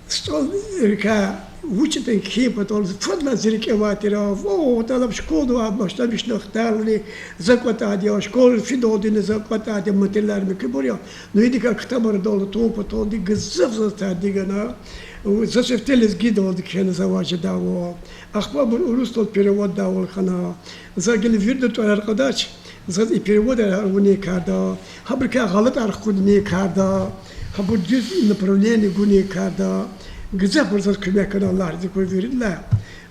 СтӀалрикай вуч ятӀани кхьин патал фадлай зи рикӀе авай тир, вагьталаб школада авай башламишна хтайла, за кӀватӀайди я, школа фидалдини за кӀватӀайди я, материалар муькуьбур я. Ну, идакай ктабар далда тун паталди гзаф заз тади гана. За сифте лезгидалди кхьена, завай жедайвал. Ахпа абур урусдал переводдайвал хьана. За гила вирида тӀварар кьадач. Заз и переводар авунин карда, гьабурукай гъалатӀар хкудунин карда, гьабур дуьз направление гунин карда, гзафбур заз куьмек гана, Аллагь рази хьуй виридалай.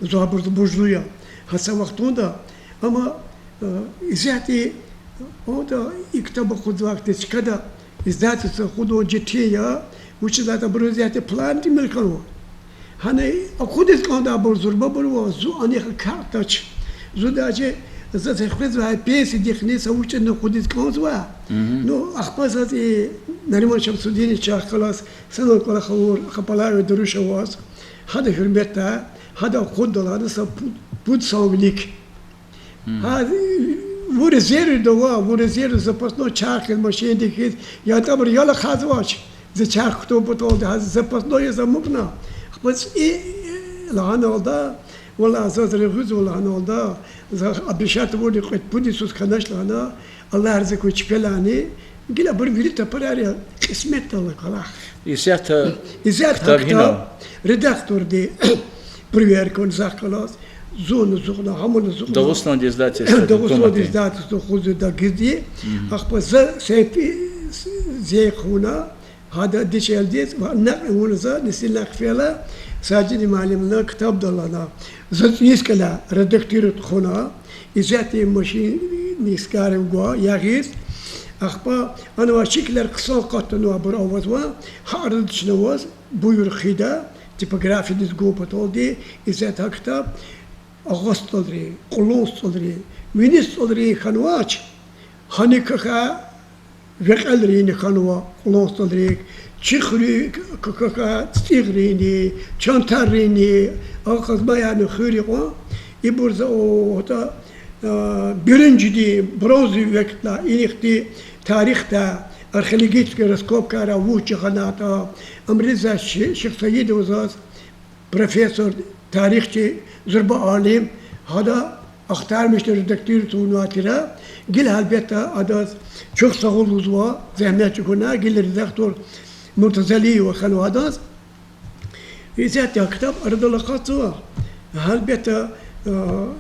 Зун гьабуруз буржлу я. Гьа са вахтунда, амма, э, исятда, ада и ктаб акъудзавай хьтин чкада издательство акъудун четин я, вучиз лагьайтӀа абуруз исятда план тӀимил хьанва. Гьана акъудиз кӀандайбур зурбабур ава, зун анихъ акатдач. Зун даже, заз эхквезвай пенсиядихъни са вуч ятӀани акъудиз кӀанзава. Ну, ахпа заз и Нариман Шамсудиновича чахъ галаз санал кӀвалах авур, ахпа палавай дуруш аваз, гьада гьуьрметдай, гьада акъуддалди са пуд, пуд сан вилик. Гьа, вун резервда ава, вун резерв запасной чарх хьиз, машиндихъ хьиз, ятӀа абур ял ахъайзавач. За чарх кутун паталди, гьа запасной яз амукьна. Ахпа цӀи лагьаналда, валлагь, заз регъуьзва лагьаналда, за обещать авурди кьвед-пуд йисуз хьанач лагьана, Аллагь рази хьуй чпелайни, гила абур вири тапарар я, кьисметдал ала кӀвалах. Исятда, исятда ктаб гьина, редакторди проверка авуна захъ галаз, зунни ацукьна, гьамни ацукьна. Дагъустан издательство, Дагъустан издательство хузуди гиди. Ахпа за сефи зекъуна, гьада дишегьлидиз ва накь авуна за несилрай хъфейла, Сажидин муаллимдин ктабдал ана. За цӀийиз кӀвале редактировать хъувуна, исятда машин нискарин гва ягъиз. Ахпа ана авай шикилар хъсан къаттанвайбур авазва, гьа арада чна аваз буюр хъийида, типографиядиз гун паталди, исятда гьа ктаб агъа СтӀалрин, къуллугъ СтӀалрин, вини СтӀалрин хьанвач, гьаник квахьай векьерини хьанва, къуллугъ СтӀалрин, чи хуьруьк квахьай ЦӀигърини, Чантаррини, а къазмаярни хуьр я кьван, ибур за о, гьатта, а, биринжидин бронзовый векдилай инихъди тарихда археологический раскопкайрай вуч жагъанатӀа, Амриза Ши-, Шихсаидова заз, профессор, тарихчи, зурба алим, гьада ахтармишна редактировать авунвай тир, гила гьелбетда адаз чухсагъул лугьузва, зегьмет чӀугуна, гила редактор Муртазалиева хьанва адаз. Исятда а ктаб арадал акъатзава. Гьелбетда, а,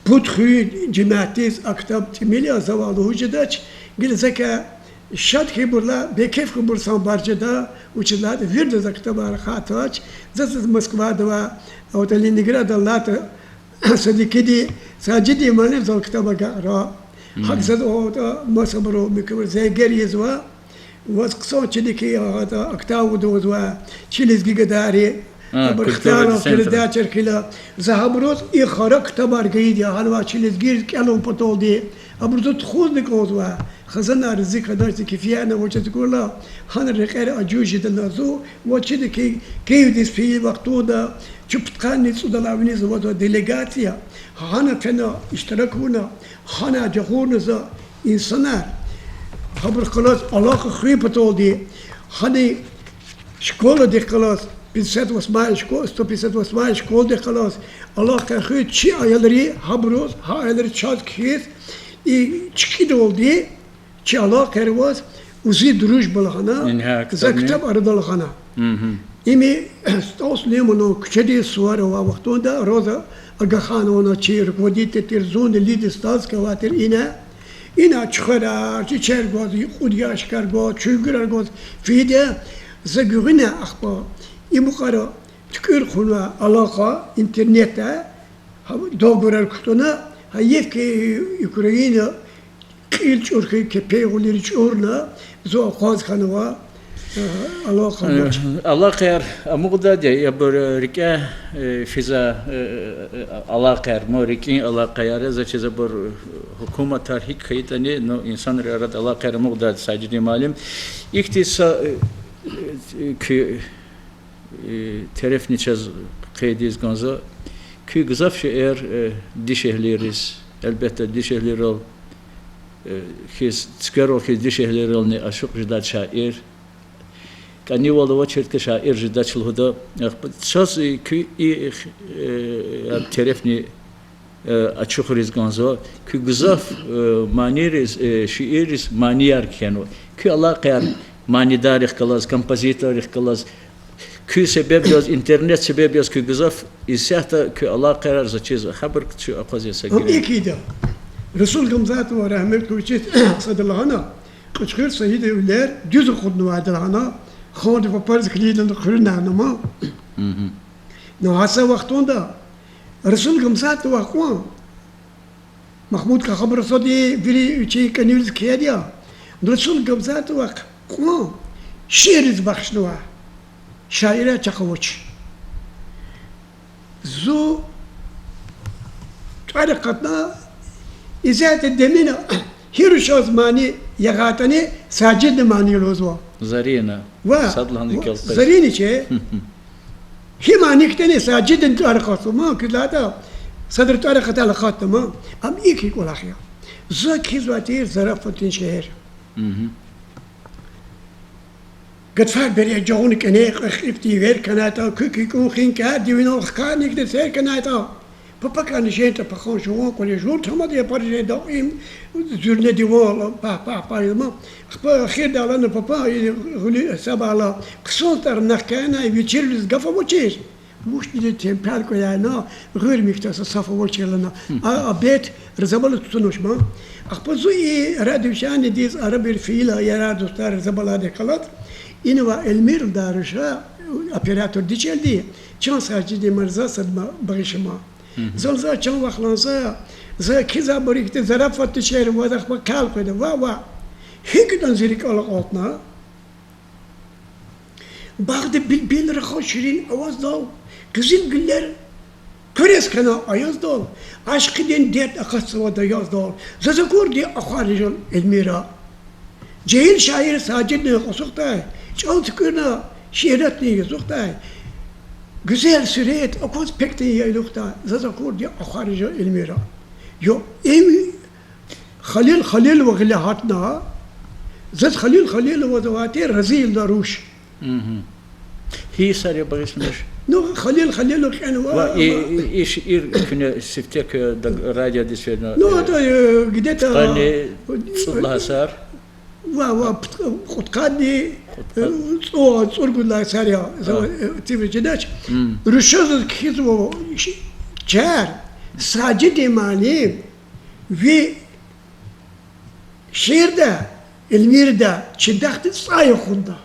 пуд хуьруьн жемятдиз а ктаб тӀимил я, завай лугьуз жедач, гила закай шад хьайибурулай бейкеф хьайибур санбар жеда, вучиз лагьайтӀа виридаз а ктабар акъатдач, заз Москвада ва, а, вот Ленинградан алатай Садикиди, Сажидин муаллим зал ктаб агакьра. ГьакӀ заз, а, вот, а, масабуру муькуьбур зенгер ийизва, Ваз хъсан чиди хьи, а, гьада, октавада авазва, чи лезги гадайри, а, абур культура хтала центра, передачаяр хьила. За гьабуруз и хара ктабар гайиди я, гьанва чи лезгийриз кӀелун паталди. Абуруз тухузни кӀанзава, хизанар зи кадачди кефияр авачиз акурла, гьана рекьер ажуз жедани зун, ва чиди хьи, Киевдиз фейи вахтунда, чун пудкъанни цӀудалай виниз авазва делегация, гьана фена иштирак авуна, гьана жагъурна за инсанар, гьабурухъ галаз алакъа хуьн паталди, гьана школадихъ галаз, пятьдесят восьмая шко-, сто пятьдесят восьмая школадихъ галаз алакъаяр хуьн, чи аялри гьабуруз, гьа аялри чаз кхьиз, и чкӀидалди чи алакъаяр аваз, «Узы дружба» лагьана, за ктаб арадал гъана. Им СтӀал Сулейманан куьчедиз сувар авай вахтунда Роза Агахановна чи руководитель тир, зунни лидер сталинский авай тир ина. Ина чуьхверар, чи чергваз, кьуд ящикар гваз, чуьнгуьрар гваз фейиди я, за гуьгъуьна ахпа и мукьвара туькӀуьр хъувуна алакъа интернетда, гьа договорар кутуна, гьайиф хьи, Украина кьил чӀур хьи, кепей гъуьлуьз чӀурна, зун акъваз хьанва, алакъа авач. Алакъаяр амукьдайди я, абур рикӀе, э, физвай, э, алакъаяр, ма рикӀин алакъаяр, за чиз абур гьукуматар гьикӀ хьайитӀани, ну, инсанрин арада алакъаяр амукьдайди я, Сажидин муаллим. Ихьтин са, э, э, куь э, терефни чаз къейд ийиз кӀанзава. Куь гзаф шейэр, э, дишегьлийриз, гьелбетда, дишегьлийрал, э, хьиз, цуькверал хьиз дишегьлийрални ашукь жедай шаир. КӀанивал авачиртӀа шаир жедач лугьуда. Ахпа чаз, э, куь и, э, терефни э, ачухариз кӀанзава. Куь гзаф, э, манийриз, э, шиирриз манияр кхьенва. Куь алакъаяр манидаррихъ галаз, композиторрихъ галаз, куь себеб яз, интернет себеб яз куь гзаф, исятда куь алакъаяр за чиз хабар кутуз акъвазиз са гьам герек. Икида. Расул Гамзатова рагьметлу вичиз сада лагьана, Кьуьчхуьр Саидован вилер дуьз акъуднавайди лагьана, ханди папариз килигна хъуьруьнарна ман. Ну, гьа са вахтунда Расул Гамзатовахъ кьван, Магьмуд Кахабрасади вири вичин кӀанивилиз кхьейди я, Расул Гамзатовахъ кьван шиирриз бахшнава, шаирар чахъ авач. Зун тӀвар акъатна, исятда демина гьи рушаз мани ягъайтӀани, Сажидни мани лугьузва. Зарина. Ва, Садлагьана ва, кӀелкъвез. Зарина чи. Гьи мани хьтин Сажидни тӀвар акъатзава ман, куьд лагьайтӀа, садра тӀвар акъатайла акъатда ман. Ам икӀ кӀвалах я. За кхьизвай тир Зарафатдин шегьер. Гатфар бере жагъуна кӀане кьве хипти вер хьанайтӀа, куь кикӀун хин кӀарди винел хкарни хьтин сер хьанайтӀа, папакайни жен тапахан жуван кӀвале жув тамада япариз жеда им, зуьрне диван ала, пагь-пагь-пагь язма. Ахпа эхирда лагьана папа, и гъуьлуьз гьисабайла, хъсан тӀвар нахъ кӀелнай, вичивилиз гаф авачир. Вучни темпел кӀвале яна, гъуьр михьда са саф авачир лагьана. А, а бет рзабалаз тунвач ман. Ахпа зун и радиочинидиз арабир фейила, ярар дустар рзабаладихъ галаз, ина авай Эльмирадай руша, оператор дишегьлиди, чан Сажидин мани за садма багъишма. Зун за чан вахлан за, за кхьизвайбур ихьтин Зарафатдин шиир ваз ахпа кӀелкъведа, ва, ва. ГьикӀ ятӀани зи рикӀел акьалтна. Багъда билбил рахаз ширин аваздал, къизилгуьллер хъуьрез хьана аяздал, ашкъидин дерт акъатзава даздал, заз акурди ахварин жал, Эльмира. Жегьил шаир Сажидни кьасухдай, чӀал туькӀуьрна шииратни язухдай, гуьзел сурет акваз пекдин яйлухдай, заз акурди ахварин жал, Эльмира. Ю им Халил Халилова гъиле гьатна, заз Халил Халиловаз авай тир Разиеван руш. Гьи йисар я, багъишламиш? Ну, Халил Халилов кьенва. Ва и, и, и шиир куьне сифте куь даг-, радиодиз фена, ну, э, это, э, где-то пудкъанни цӀуд лагьай йисар. Ва, ва, пудкъ-, кьудкъанни, кьудкъан, э, цӀу-, цӀуругуд лагьай йисар я. За, э, тиври жедач. Руша заз кхьизва ши-, чар, Сажидин мани, ви шиирда Эльмирада чи дахди цӀай акъудна.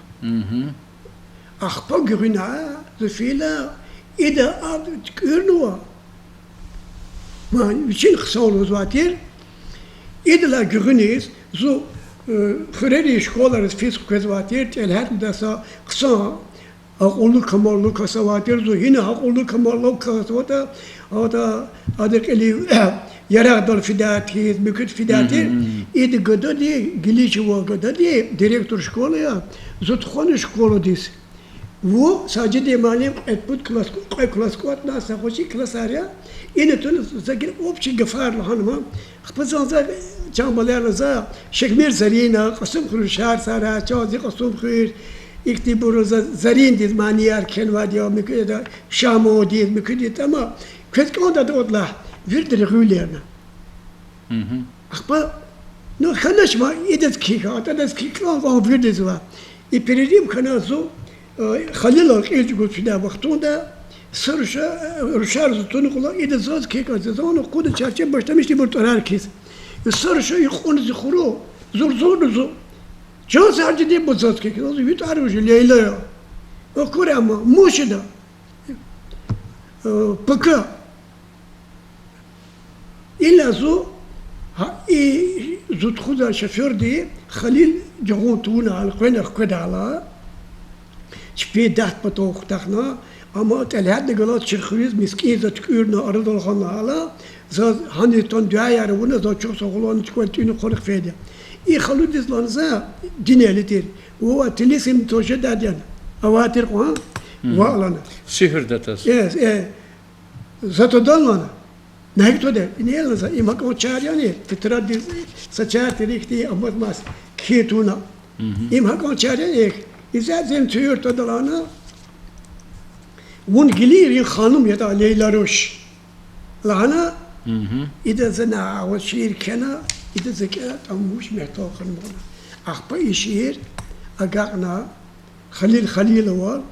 Ахпа гуьгъуьна, зун фейила, ида ада туькӀуьрнава. Ма вичин хъсан лугьузвай тир. Идалай гуьгъуьниз зун Э, хуьрерин школайриз физ хквезвай тир, ТӀелгьатда са хъсан акьуллу, камаллу кас авай тир, зун гьина акьуллу, камаллу кас аватӀа, аватӀа, ада кьилив ярагъдал фидай тир, муькуьд фидай тир. Ида гадади, гиличивал гадади, директор школы я, зун тухвана школадиз. Вун, Сажидин муаллим, кьвед-пуд класс, кьве класс кӀватӀна, са гъвечӀи классар я. Ина туна за гила общий гафар лагьанва. Ахпа зун за, чан балаяр, за Шагьмир Зарина, Кьасумхуьр рушар сара, чан зи Кьасумхуьр, ихьтинбур за Зариндиз манияр кхьенвайди я, муькуьда Шамудиз, муькуьдиз, амма квез кӀандай кӀватӀ лагь, виридалай гъуьлерна. Ахпа, ну, хьанач ма, идаз кхьихь, атӀадаз кхьихь, кӀан-кӀан виридаз ва. И перерыв хьана зун, э, Халилал кьил чӀугваз фидай вахтунда, са руша, э, рушар зун туна кьула, ида заз кхьихь, за зун акъудна чарче башламишна ибур тӀварар хьиз. И са руша икьуна зи хурук, зурзурна зун. Чан Сажидин, бу заз кхьихь, заз ви тӀвар вуж я, Лейла я. Акур ама, муш ида? Э, ПК. Ина зун, гьа, и зун тухузвай шофёрди Халил жагъун тавуна гьал къвена хкведайла, чпи дагъ патал хутахна, амма ТӀелгьатни галаз чи хуьруьз мискӀин за туькӀуьрна, арадал гъана гьала, заз гьаниз тан дуьаяр авуна, заз чухсагъул лагьана, чуквай тӀуьна хъварихъ фейиди. И халудиз лагьана за, динегьли тир, вавай тилисим тӀвар жедайди яни, авай тир кьван, ваъ лагьана. Сигьуьрда таз. Э, э, за тадан лагьана. На гьикӀ твада? Ине лагьана за, им гьакӀан чар яни, тетраддиз са чар тир ихьтин, амазмаз кхьин тавуна. Им гьакӀан чар яни, ихь, иза зим туьр твада лагьана, вун Гилирин ханум ятӀа, Лейла руш лагьана, ида за на аваз шиир кхьена, ида за кӀела, тӀам вуч мягьтел хьанмана. Ахпа и шиир агакьна Халил Халиловал,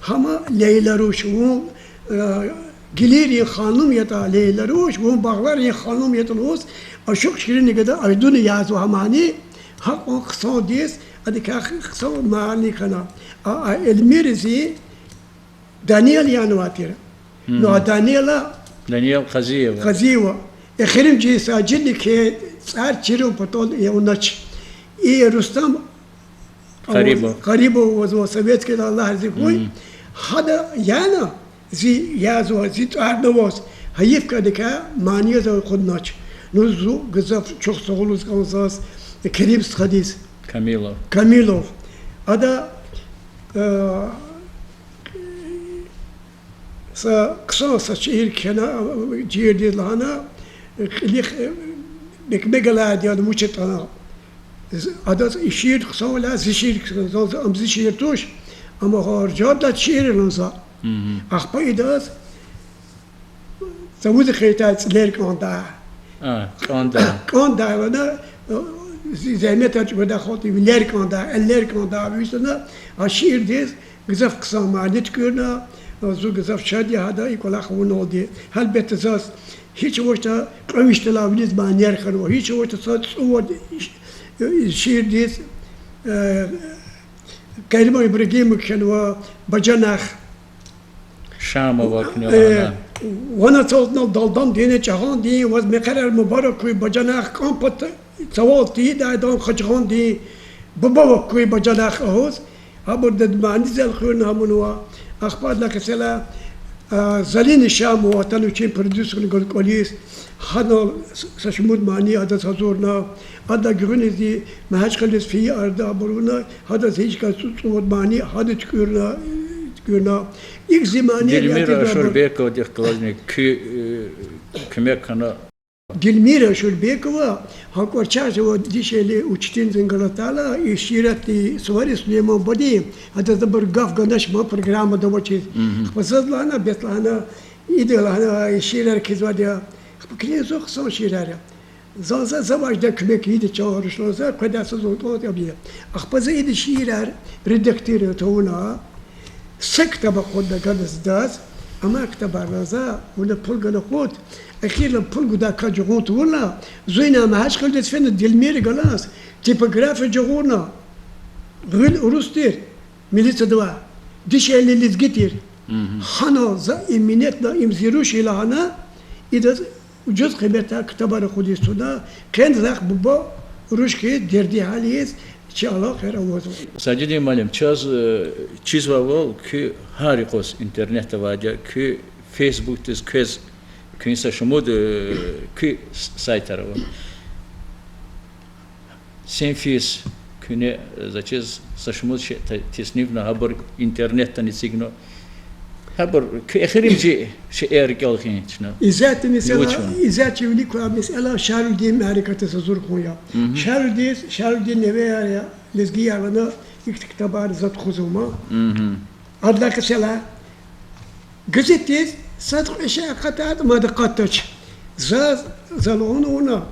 гьама Лейла руш, вун, э, Гилирин ханум ятӀа, Лейла руш, вун багъларин ханум ятӀа лугьуз, ашукь Ширинни гада Айдуна язва гьа мани, гьакьван хъсандиз, адакай хъсан мани хьана. А, а Эльмирази Даниэл янвай тир. Ну, а Даниэла, Даниэл Къазиева. Къазиева. Эхиримжи Сажидни кхьей цӀар чирун патал я унач. И Рустам Къарибов. Къарибов ваз ва советскийдал, Аллагь рази хьуй. Гьада яна зи язва, зи тӀварни аваз, гьайиф хьи адакай мани яз акъуднач. Ну, зун гзаф чухсагъул лугьуз кӀанзава заз Керим стхадиз. Камилов. Камилов. Ада, э, са хъсан са шиир кхьена, жирдиз лагьана, кьилихъ, э, мекмек галайди яни вуч ятӀани. З-, адаз и шиир хъсанвиляй зи шиир хъсан, за, за, ам зи шиир туш, амма гьар жуьредин шиир я лагьана за. Ахпа идаз цавуз хьайитӀа цӀилер кӀандай. А, кӀандай. КӀандай лагьана, э, зи-, зегьметар чӀугвадай халкьдин вилер кӀандай, эллер кӀандай, вич лагьана, а шиирдиз гзаф хъсан мани туькӀуьрна, э, зун гзаф шад я гьада и кӀвалах авуналди. Гьелбетда, заз гьич авачтӀа кьве вишдалай виниз манияр хьанва, гьич авачтӀа са цӀувад шиирдиз, э, Кериман Ибрагимов кхьенва, Бажанахъ. Шамова куьне лагьана. Ван ацалтнал далдам дина чагъандин, ваз мехъерар мубарак хьуй, Бажанахъ, кӀан пад цавал тийидайдан хажгъандин, буба вак хьуй, Бажанахъ, лугьуз, гьабурда манидиз элкъуьрна гьамунва. Ахпа адалай кьисела, а, Залина Шамова атана вичин продюсерни гваз кӀвализ, гьанал с-, са шумуд мани адаз гьазурна, адалай гуьгъуьниз Магьачкъаладиз фейи арада абур авуна, гьадаз гьич кас цӀу-, цӀувад мани гьада туькӀуьрна, туькӀуьрна. ИкӀ зи мани Дилмира Ашурбековадихъ галазни куь, э, куьмек хьана. Дилмира Ашурбекова, гьа кӀварчагъ жува дишегьли учительница галатайла, и шииратдин сувари Сулейман бадин, гьадаз абур гаф ганач ма программада авачиз. Ахпа заз лагьана, бес лагьана, ида лагьана, и шиирар кхьизвайди я. Ахпа килигзава хъсан шиирар я. Зан за, за важда куьмек ийида чан рушлан за, къведай са зун кӀанз яб я. Ахпа за ида шиирар редактировать авуна, са ктаб акъудна гада заз, амай ктабар за, вуна пул гана акъуд, эхирда пул гудай кас жагъун тавуна, зун ина Магьачкъаладиз фена Дилмира галаз, типография жагъурна, гъуьл урус тир, милицадавай, дишегьли лезги тир. Гьанал за им минетна, им зи руш я лагьана, идаз ужуз къиметдай ктабар акъудиз туна, къени захъ буба Руш хьиз дерди-гьал ийиз чи алакъаяр авазва. Сажидин муаллим, чаз, э, чизвайвал, куь гьар юкъуз интернет авайди я, куь Фейсбукдиз квез, куьн са шумуд, э, куь с-, сайтар ава. Сенфис, куьне, э, за чиз, са шумуд шей те-, теснифна, гьабур интернетдани эцигна. Гьабур куь эхиримжи шейэр рикӀел хьин чна. Исятда месэла, исятда чи вилик квай месэла Шарвилидин мярекатдиз гьазур хьун я. Шарвилидиз, Шарвилидин невеяр я, лезгияр лагьана, ихьтин ктабар за тухузва ман. Адалай кьисела газетдиз сад кьве шей акъатайтӀа, мад акъатдач. За, за лугьун авуна,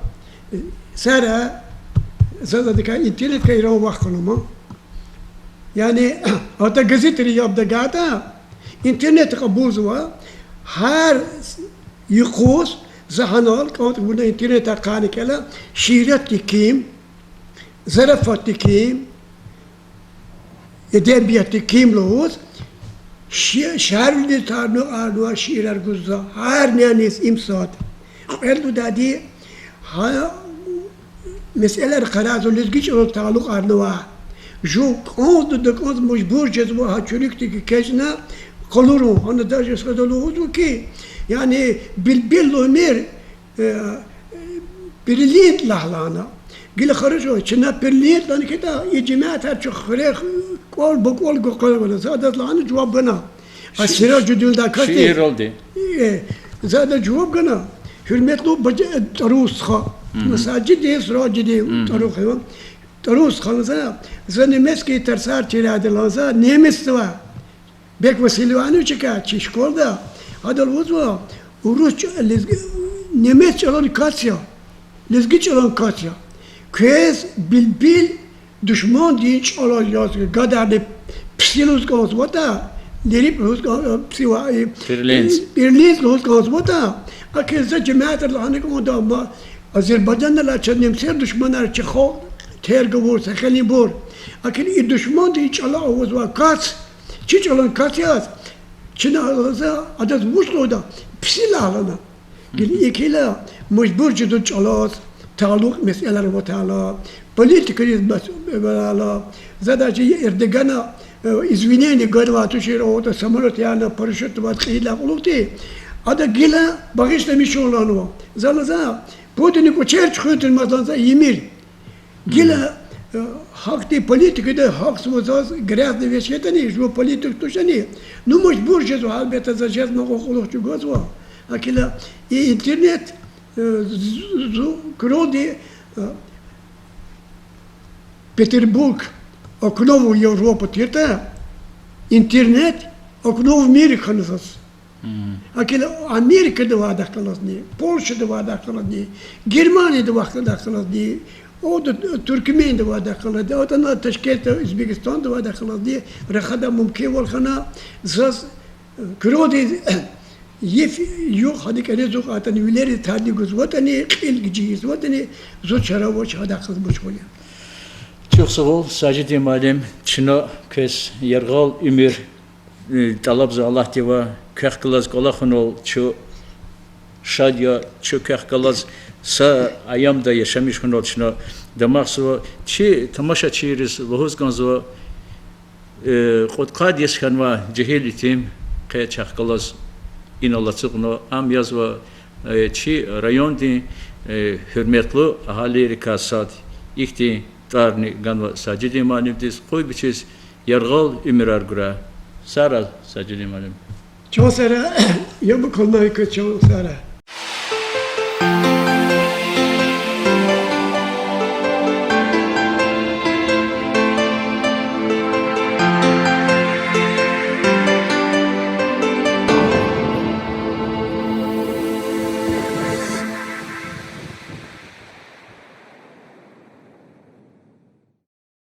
сара, заз адакай интернеткай Иран вахъ хьанва ман. Яни, ада газетри яб тагайтӀа, интернет кьабулзава, гьар юкъуз за гьанал кӀантӀ авуна интернетдай къанни кӀела, шииратдин ким, зарафатдин ким, эдебиятдин ким лугьуз, ши-, Шарвилидиз талукьарнавай шиирар гузва, гьар няниз им сад. Кьвед лугьудайди, гьа месэлаяр къарагзава лезги чӀалаз талукьарнавай. Жув кӀанзава, кӀанзава, мажбур жезва гьа чуьнуьхдик экечӀна къалурун. Гьана даже сада лугьузва хьи, яни, билбил лугьумир, э, бриллиант лагьана. Гила харжзава, чна бриллиант лагьана хьайитӀа, и жемятар чун хуьре кӀвал-букӀвал гваз къвезвани? За адаз лагьана, жаваб гана. А Сиражуддиндай касди, шиирралди, э, за адаз жаваб гана: гьуьрметлу бажа-, ТӀарус стха. Сажидин, Сиражуддин, ТӀарус хва. ТӀарус стха, за, за немецкий тарсар теряй лагьана, за немецзава. Бек Васильевич, чи школада, ада лугьузва, урус чӀал-, лезги, немец чӀалан кас я, лезги чӀалан кас я. Квез билбил душмандин чӀалаз язва, гадарни пси лугьуз кӀанзаватӀа, лирип лугьуз кӀан-, пси ва-, и, пирленц, пирленц лугьуз кӀанзаватӀа, акин за жемятар лагьана кӀанда, ма, Азербайжандилай чаз немсер душманар, чи халкь тергавур, сехилибур. Акин и душмандин чӀала авазвай кас, чи чӀалан кас яз, чна за адаз вуч лугьуда, пси лагьана. Гила икӀ хьайила, мажбур жезва чӀалаз талукь месэлаяр аватайла, политикадиз мас-, аватайла. За даже Эрдогана, э, извинение ганвай тушир, аватӀа самолёт яна, парашютдивай кьейидалай кьулухъди, ада гила багъишламишун лагьанва. За лагьана за, Путинни кӀвачер чуьхуьн тир, масалан, за ийимир. Гила, э, гьахьтин политикада гьахьзава заз грязный вещь ятӀани, жува политик тушани, ну, мажбур жезва, гьелбетда, за жезмай кьулухъ чӀугвазва. Акила и интернет, э, з-, з-, куьрелди, э, Петербург — окно в Европу тиртӀа, интернет — окно в мир хьана заз. Акила Америкада авайдахъ галазни, Польшада авайдахъ галазни, Германияда авайдахъ галазни, о, Туркмендивайдахъ галазни, атӀана Ташкентда, Узбекистандивайдахъ галазни рахадай мумкинвал хьана заз, куьрелди йиф-югъ гьадан кӀаниз акъатайтӀани, вилериз тади гузватӀани, кьил гижи ийизватӀани, зун чара авач гьадахъ галаз машгъул я. Чухсагъул, Сажидин муаллим, чна квез яргъал уьмуьр, э, тӀалабзава Аллагьдивай, квехъ галаз кӀвалахунал чун шад я, чун квехъ галаз са аямда яшамиш хьунал чна дамахзава. Чи тамашачийриз лугьуз кӀанзава, э, кьудкъад йис хьанвай жегьил итим къе чахъ галаз инал ацукьна, ам язва, э, чи райондин, э, гьуьрметлу агьалийрикай сад. Ихьтин тӀварни ганва Сажидин муаллимдиз, къуй вичиз яргъал уьмуьрар гурай. Сагърай, Сажидин муаллим. Чан сагърай, яб акалмай квез, чан сагърай.